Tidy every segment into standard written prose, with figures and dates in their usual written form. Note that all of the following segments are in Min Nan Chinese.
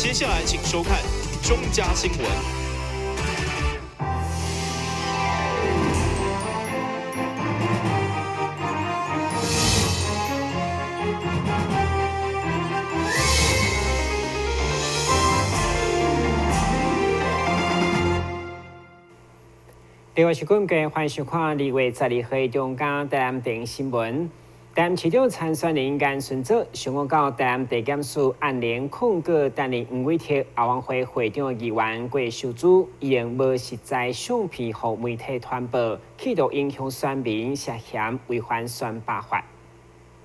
接下來請收看中嘉新聞。另外是本期歡迎收看2月12號中嘉台南電新聞。台南市長參選人顏順祖上午到台南地檢署按鈴控告擔任黃偉哲後援會會長的議員郭秀珠，伊用無實在相片予媒體傳播，企圖影響選民，涉嫌違反選罷法。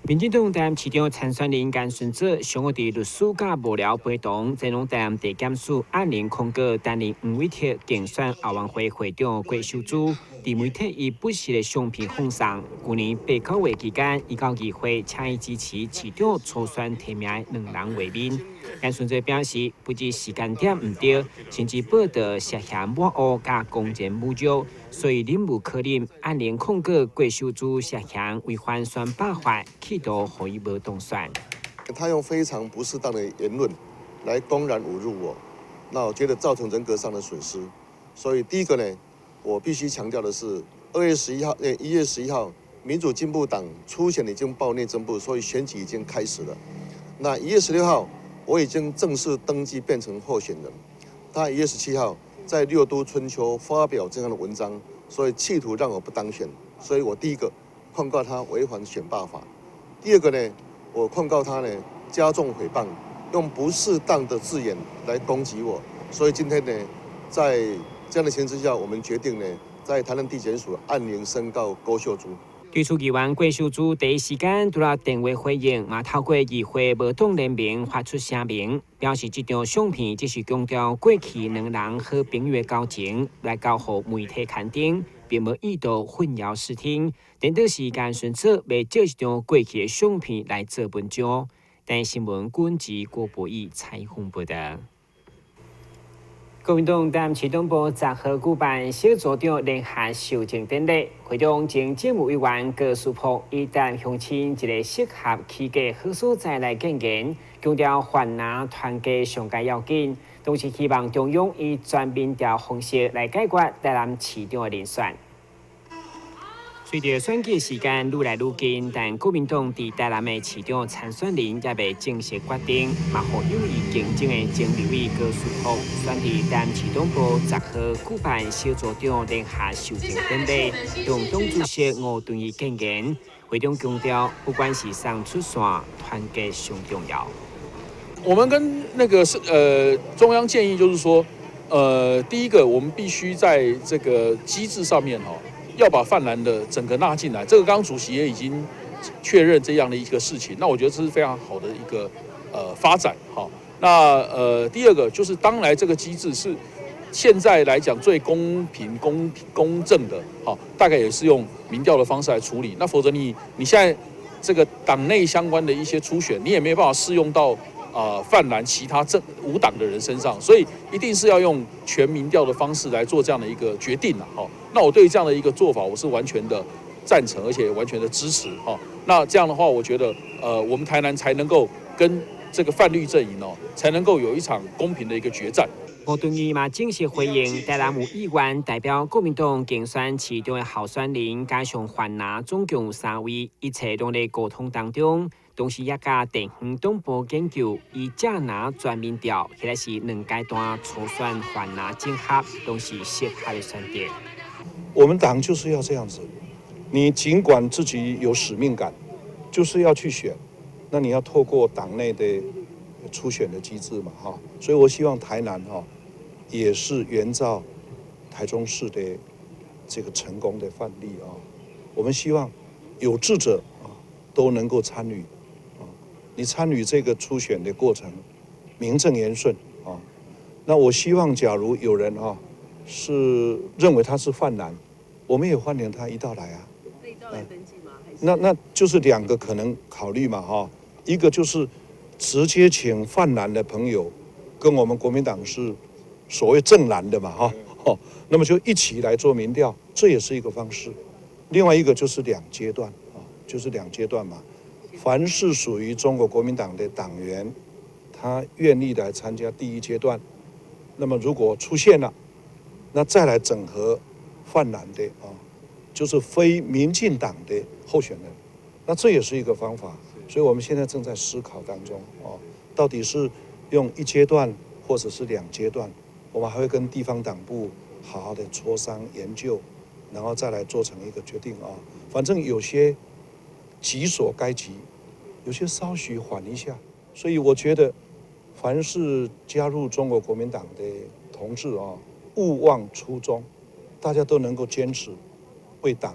民進黨台南市長參選人顏順祖上午佇律師佮幕僚陪同，前往台南地檢署按鈴控告擔任黃偉哲競選後援會會長郭秀珠，佇媒體以不實的相片放送。舊年8、9月期間，伊到議會請伊支持市長初選提名的兩人會面。顏順祖表示，不只時間點毋對，甚至報導涉嫌抹烏佮公然侮辱，所以忍無可忍，按鈴控告郭秀珠涉嫌違反選罷法，企圖予伊無當選。他用非常不適當的言論來公然侮辱我，那我覺得造成人格上的損失。所以第一個呢，我必須強調的是，2月11號，1月11號，民主進步黨初選已經報內政部，所以選舉已經開始了。那1月16號，我已經正式登記變成候選人。他1月17號在六都春秋發表這樣的文章，所以企圖讓我不當選。所以我第一個控告他違反選罷法。第二個呢，我控告他呢加重誹謗，用不適當的字眼來攻擊我。所以今天呢，在這樣的情形之下，我們決定呢，在台南地檢署按鈴申告郭秀珠。對此議員郭秀珠第一時間除了電話回應，嘛透過議會無黨聯盟發出聲明，表示這張相片只是強調過去兩人好朋友的交情，來交予媒體刊登，並無意圖混淆視聽。顛倒是顏順祖欲借這張過去的相片來做文章。台視新聞軍事郭博義採訪報道。國民黨台南市黨部十號舉辦小組長聯合就職典禮，會長前政務委員高書璞以台南鄉親一个適合起家好所在來建言，強調泛藍團結上蓋要緊，同時希望中央以全民調方式來解決台南市長的人選。隨著選舉時間愈來愈近，但國民黨佇台南的市長參選人猶未正式決定，嘛予有意競爭的前立委高書璞選佇台南市黨部十號舉辦小組長聯合就職典禮，向黨主席吳敦義建言。會長強調，不管是誰出線，團結上重要。我們跟那個是中央建議，就是說，第一個，我們必須在這個機制上面，要把泛藍的整個納進來，這個剛剛主席也已經確認這樣的一個事情，那我覺得這是非常好的一個發展哈。那第二個就是當然這個機制是現在來講最公平、公正的，哈，大概也是用民調的方式來處理。那否則你現在這個黨內相關的一些初選，你也沒辦法適用到泛藍其他政無黨的人身上，所以一定是要用全民調的方式來做這樣的一個決定啦。哈，那我對這樣的一個做法，我是完全的贊成，而且完全的支持。哈，那這樣的話，我覺得，我們台南才能夠跟這個泛綠陣營哦，才能夠有一場公平的一個決戰。吳敦義嘛正式回應，台南有議員代表國民黨競選市長的候選人，加上泛藍總共有3位，一切攏咧溝通當中。同時也佮地方黨部研究，以正藍全民調，或者是兩階段初選泛藍整合，攏是適合的選擇。我們黨就是要這樣子，你儘管自己有使命感，就是要去選，那你要透過黨內的初選的機制嘛，哈。所以我希望台南哈也是沿照台中市的這個成功的範例啊。我們希望有志者啊都能夠參與。你參與這個初選的過程，名正言順啊。那我希望，假如有人啊是認為他是泛藍，我們也歡迎他一道來啊。那一道來登記嗎？那就是兩個可能考慮嘛，哈。一個就是直接請泛藍的朋友跟我們國民黨是所謂正藍的嘛，哈，那麼就一起來做民調，這也是一個方式。另外一個就是兩階段啊，就是兩階段嘛。凡是屬於中國國民黨的黨員，他願意來參加第一階段，那麼如果出現了，那再來整合泛藍的啊，就是非民進黨的候選人，那這也是一個方法。所以我們現在正在思考當中哦，到底是用一階段或者是兩階段，我們還會跟地方黨部好好的磋商研究，然後再來做成一個決定啊。反正有些急所該急，有些稍許緩一下。所以我覺得，凡是加入中國國民黨的同志啊，勿忘初衷，大家都能夠堅持為黨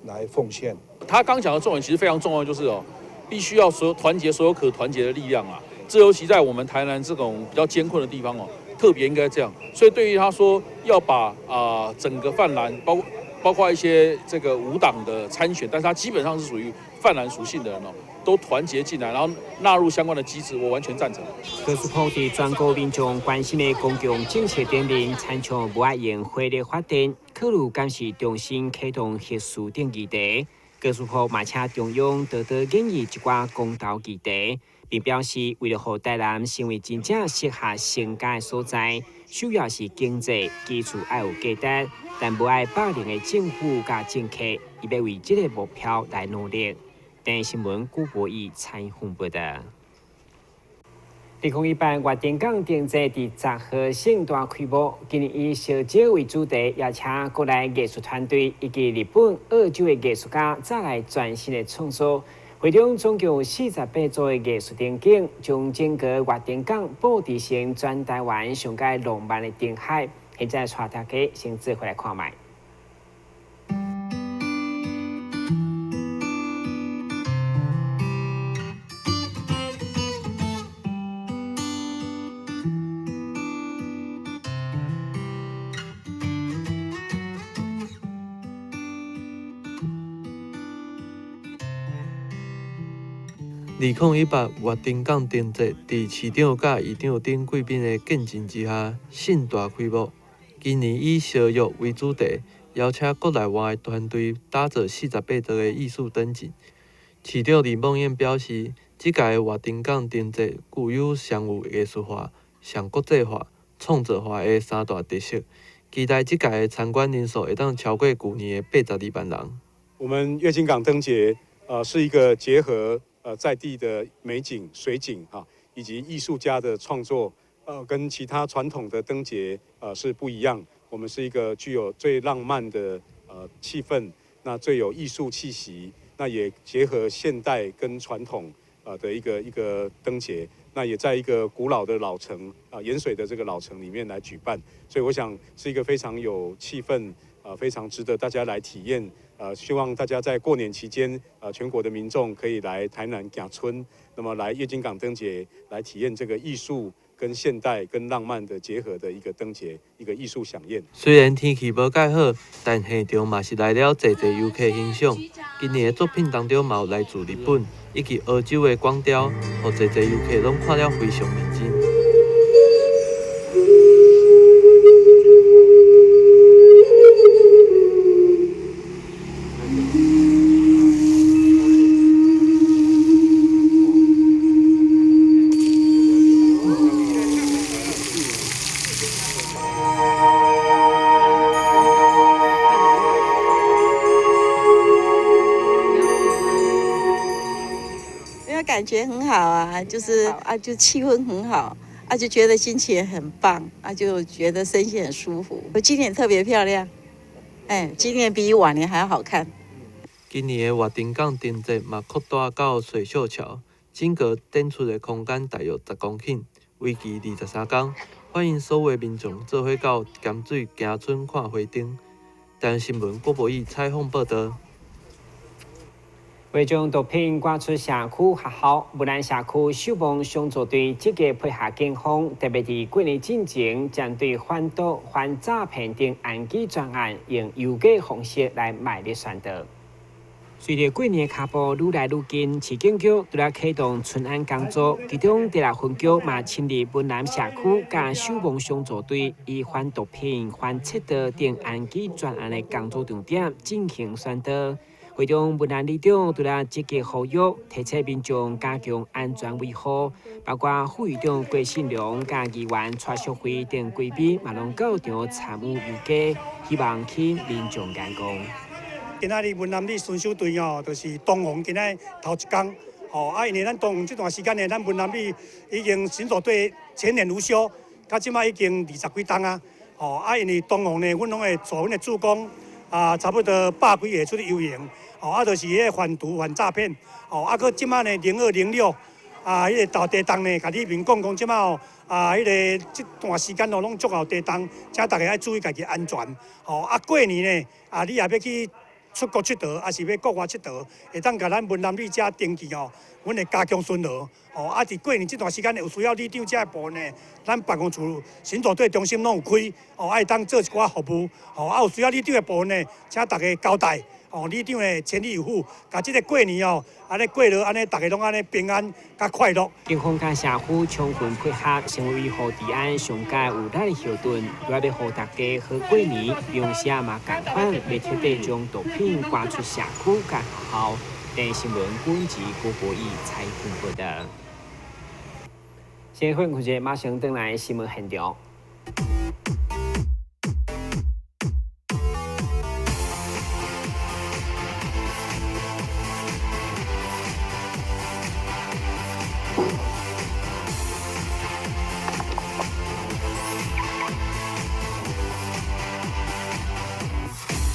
來奉獻。他剛講的重點其實非常重要，就是哦，必須要所有團結所有可團結的力量啊。這尤其在我們台南這種比較艱困的地方哦，特別應該這樣。所以對於他說要把整個泛藍，包括一些這個無黨的參選，但是他基本上是屬於泛藍屬性的人哦，都團結進來，然後納入相關的機制，我完全贊成。高士普佇全國民眾關心的公共政策頂面，親像無愛用火力發電，考慮敢是重新啟動核四等議題。高士普嘛請中央多多研議一寡公投議題，並表示為了予台南成為真正適合成家的所在，首要是經濟基礎愛有價值，但無愛霸凌的政府佮政客，伊欲為這个目標來努力。電視新聞古博義採訪報導。2018月津港燈節佇10號盛大開幕，今年以燒焦為主題，邀請國內藝術團隊以及日本、澳洲的藝術家再來全新的創作。會中總共有48組的藝術燈景，將整個月津港布置成全台灣上蓋浪漫的燈海。現在帶大家先做伙來看覓。2018月津港燈節佇市長佮議長等貴賓的見證之下，盛大開幕。今年以燒肉為主題，邀請國內外團隊打造48座的藝術燈景。市長李孟諺表示，這屆的月津港燈節具有上有藝術化、上國際化、創造化的三大特色，期待這屆的參觀人數會當超過舊年的82萬人。我們月津港燈節，是一個結合在地的美景、水景哈，以及藝術家的創作，跟其他傳統的燈節是不一樣。我們是一個具有最浪漫的氣氛，那最有藝術氣息，那也結合現代跟傳統的一個燈節，那也在一個古老的老城啊鹽水的這個老城裡面來舉辦，所以我想是一個非常有氣氛，非常值得大家來體驗。希望大家在過年期間，全國的民眾可以來台南行春，那麼來月津港燈節來體驗這個藝術跟現代跟浪漫的結合的一個燈節，一個藝術饗宴。雖然天氣無蓋好，但現場嘛是來了濟濟遊客欣賞。今年的作品當中嘛有來自日本以及澳洲的光雕，予濟濟遊客攏看了非常認真。感覺很好啊，就是啊，就氣氛很好啊，就覺得心情也很棒啊，就覺得身心很舒服。我今年特別漂亮，哎，今年比往年還好看。今年的月津港燈節嘛擴大到水秀橋，整個展出的空間大約10公頃，為期23天，歡迎所有民眾做伙到鹹水行春看花燈。台灣新聞郭博義採訪報導。為將毒品趕出社區學校，霧蘭社區守望相助隊積極配合警方，特別佇過年進前，針對販毒、反詐騙等案件專案，用郵寄方式來賣力宣導。隨著過年的腳步愈來愈近，市警局除了啟動春安工作，其中第六分局嘛親歷雲南社區佮守望相助隊，以反毒品、反窃盜等案件專案的工作重點進行宣導。會中文南里長除了積極呼籲，提醒民眾加強安全維護，包括副議長郭信良、佮議員蔡淑慧等貴賓，嘛攏到場參與遊街，希望吸引民眾眼光。今仔日文南里巡守隊哦，就是東王今仔頭一工，吼啊，因為咱東王這段時間呢，咱文南里已經巡守隊全年無休，到這擺已經二十幾冬啊，吼啊，因為東王呢，阮攏會帶阮的志工啊，差不多百幾个出去遊行，吼啊，就是彼个反毒反詐騙，吼啊，閣這擺呢0206啊，彼个投地洞呢，共里面講講這擺哦，啊，彼个這段時間哦，攏足𠢕地洞，請大家愛注意家己安全，吼啊，過年呢，啊，你若欲去出國𨑨迌，抑是欲國外𨑨迌，會當共咱文南里遮登記哦，阮會加強巡邏。哦，啊，佇過年這段時間有需要里長遮的部分呢，咱辦公處巡守隊中心攏有開，哦，會當做一寡服務。哦，啊，有需要里長的部分呢，請大家交代。哦，里長會全力以赴，共這个過年哦，按呢過落，按呢大家攏按呢平安佮快樂。警方佮社區充分配合，成為維護治安上佳有力的後盾，為了予大家好過年，同時也嘛仝款欲徹底將毒品趕出社區佮學校。電視新聞軍事郭博義採訪報導。先分享者馬上轉來新聞現場。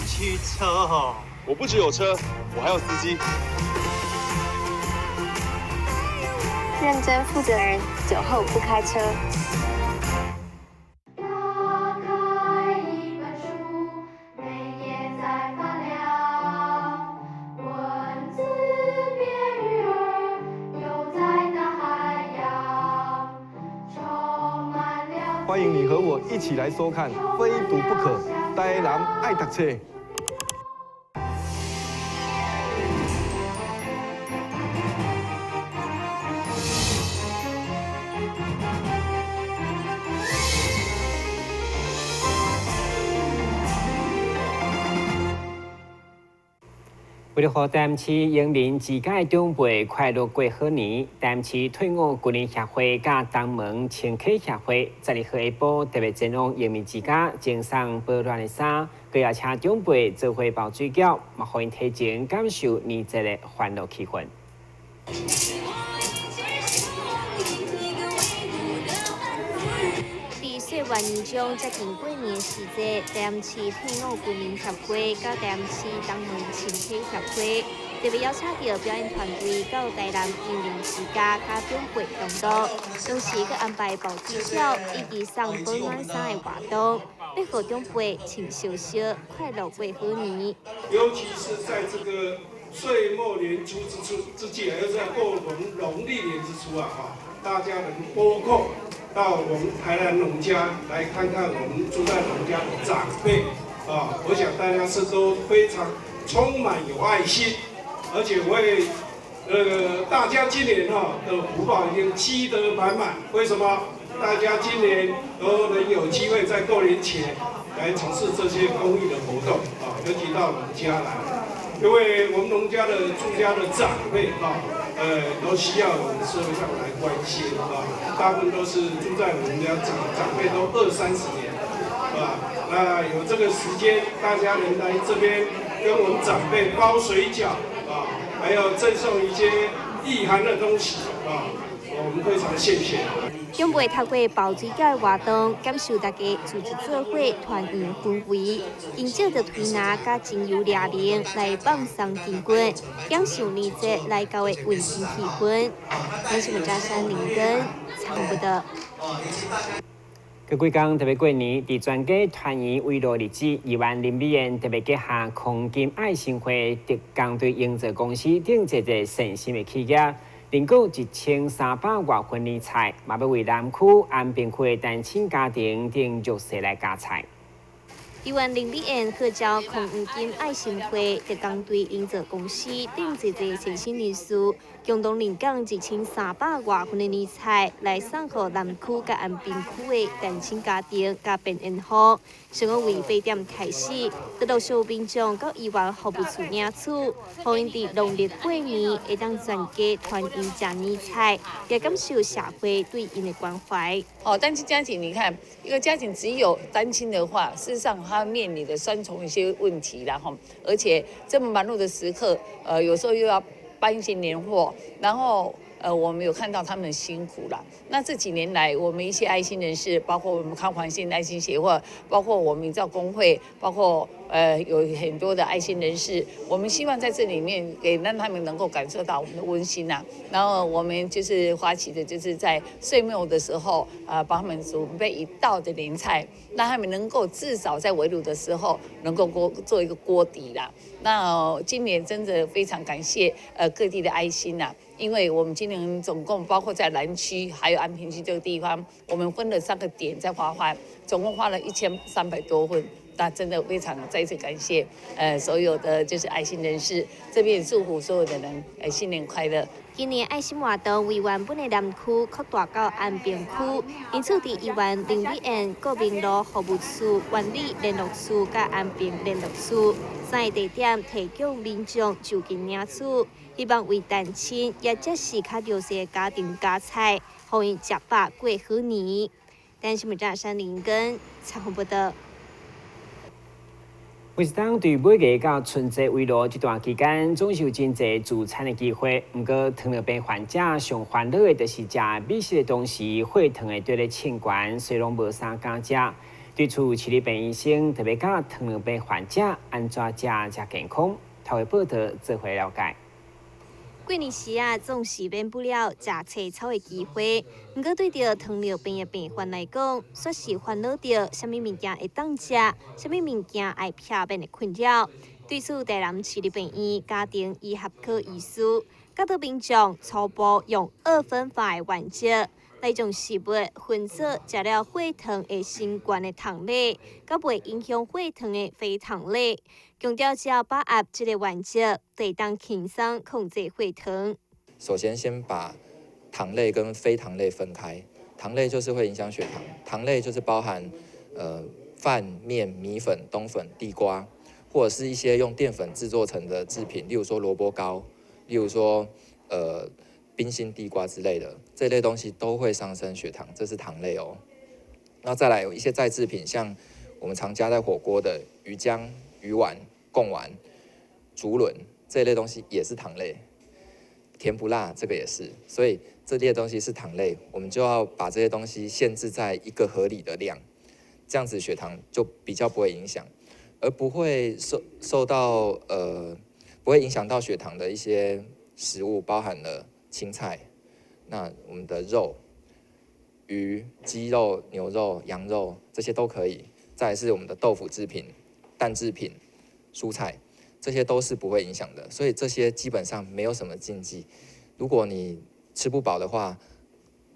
汽車哦，我不只有車，我還有司機。認真負責人，酒後不開車。打開一本書，每頁在發亮，文字變魚兒，游在大海洋，充滿了。歡迎你和我一起來收看《非讀不可》，台南愛讀冊。為了予台南市榮民之家的長輩快樂過好年，台南市退伍軍人協會佮東門青客協會12號下晡特別前往榮民之家贈送保暖的衫，閣邀請長輩做伙包水餃，嘛予𪜶提前感受年節的歡樂氣氛。佇歲月年終接近過年的時節，台南市退伍軍人協會佮台南市東門青客協會特別邀請著表演團隊到台南榮民之家佮長輩同樂，同時閣安排包水餃以及送保暖衫的活動，欲予長輩穿燒燒，快樂過好年。尤其是在這個歲末年初之初之際，也就是在過農農曆年之初啊，哈，大家能撥空到我們台南農家來看看我們住在農家的長輩啊，我想大家是都非常充滿有愛心，而且為那個大家今年哈的福報已經積得滿滿。為什麼？大家今年都能有機會在過年前來從事這些公益的活動啊，尤其到農家來，因為我們農家的住家的長輩啊，都需要我們社會上來關心啊，大部分都是住在我們家長輩都20-30年，啊，那有這個時間，大家能來這邊跟我們長輩包水餃啊，還有贈送一些御寒的東西啊，我們非常謝謝。長輩透過包水餃的活動，感受大家組織做伙團圓氛圍，𪜶借著推拿佮精油療靈來放鬆筋骨，享受年節來到的溫馨氣氛。咱新聞嘉山林根差不多。過幾工特別過年，佇全家團圓慰樂日子，議員林美燕特別結合空金愛心會、特工隊營造公司等濟濟善心的企業，認購1300外份年菜，嘛欲為南區、安平區的單親家庭等弱勢來加菜。议员林美燕号召康黄金爱心会、特工队营造公司等济济善心人士，共同认捐1300外份的年菜，来送予南区佮安平区的单亲家庭佮边缘户。上个月8点开始，就陆续有民众到医院服务处领取，予𪜶伫农历过年会当全家团圆食年菜，也感受社会对𪜶的关怀。哦，单亲家庭，你看一个家庭只有单亲的话，事实上他面临的双重一些问题然后，而且这么忙碌的时刻，有时候又要搬一些年货，然后我们有看到他们辛苦了。那这几年来，我们一些爱心人士，包括我们康环县爱心协会，包括我们造工会，包括有很多的爱心人士，我们希望在这里面给让他们能够感受到我们的温馨呐。然后我们就是发起的，就是在岁末的时候啊，帮他们准备一道的年菜，让他们能够至少在围炉的时候能够锅做一个锅底啦。那今年真的非常感谢各地的爱心呐。因为我们今年总共包括在南区还有安平区这个地方，我们分了3个点在发放，总共发了1300多份。那真的非常再次感谢所有的就是爱心人士，这边也祝福所有的人新年快乐。今年爱心活动为原本的南区扩大到安平区，因此伫议员林美燕国民路服务处、原里联络处佮安平联络处3个地点提供民众就近领取，希望为单亲也者是较弱势的家庭加菜，予𪜶食饱过好年。台视新闻山林根采访报道。为是当对每月到春节围炉这段期间，总是有真济聚餐的机会。毋过，糖尿病患者上烦恼的就是食美食的同时，血糖会伫咧冲悬，所以拢无啥敢食。对此，市立病院医生特别教糖尿病患者按怎食才健康。透过报道做伙了解。过年时啊，总是免不了食青草的机会。毋过，对著糖尿病的病患来讲，煞是烦恼著啥物物件会当食，啥物物件爱避免的困扰。对此，台南市立病院家庭医学科医师教导民众初步用二分法的原则，来将食物分做食了血糖会升悬的糖类，佮袂影响血糖的非糖类。强调只要把握这个原则，就会当轻松控制血糖。首先，先把糖类跟非糖类分开。糖类就是会影响血糖，糖类就是包含饭、面、米粉、冬粉、地瓜，或者是一些用淀粉制作成的制品，例如说萝卜糕，例如说冰心地瓜之类的，这类东西都会上升血糖，这是糖类哦。那再来有一些再制品，像我们常加在火锅的鱼浆、鱼丸、贡丸、竹轮这一类东西也是糖类，甜不辣这个也是，所以这些东西是糖类，我们就要把这些东西限制在一个合理的量，这样子血糖就比较不会影响，而不会受到不会影响到血糖的一些食物，包含了青菜，那我们的肉、鱼、鸡肉、牛肉、羊肉这些都可以，再来是我们的豆腐制品、蛋制品、蔬菜，这些都是不会影响的，所以这些基本上没有什么禁忌。如果你吃不饱的话，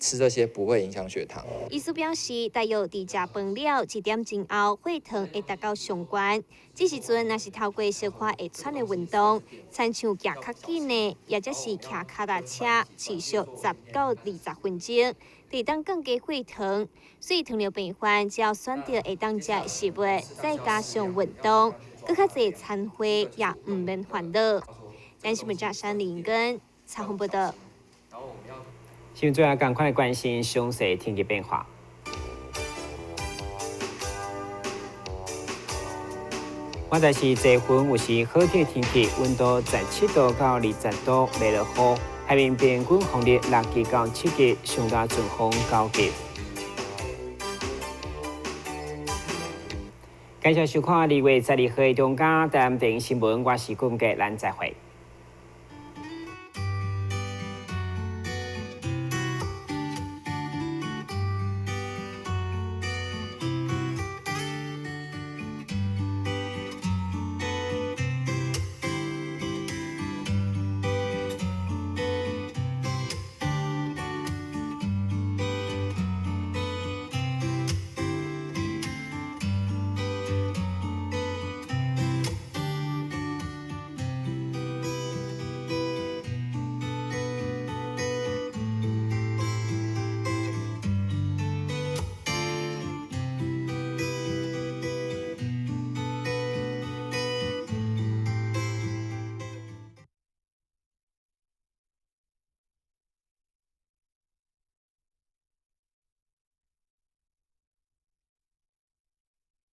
吃这些不会影响血糖。医师表示，大约伫食饭了1点钟后，血糖会达到上悬。这时阵，若是透过小可会喘的运动，亲像行较紧的，也者是骑脚踏车，持续10到20分钟，就会当降低血糖。所以糖尿病患只要选择会当食的食物，再加上运动，阁较济餐会也毋免烦恼。台视新闻山林根采访报道。新闻最后赶快关心详细天气变化。现在是济云，有时好天天气，温度17度到20度，袂落雨。海面平均风力6级到7级，上大阵风9级。感谢收看2月12号的中嘉台南电视新闻，我是龚杰，咱再会。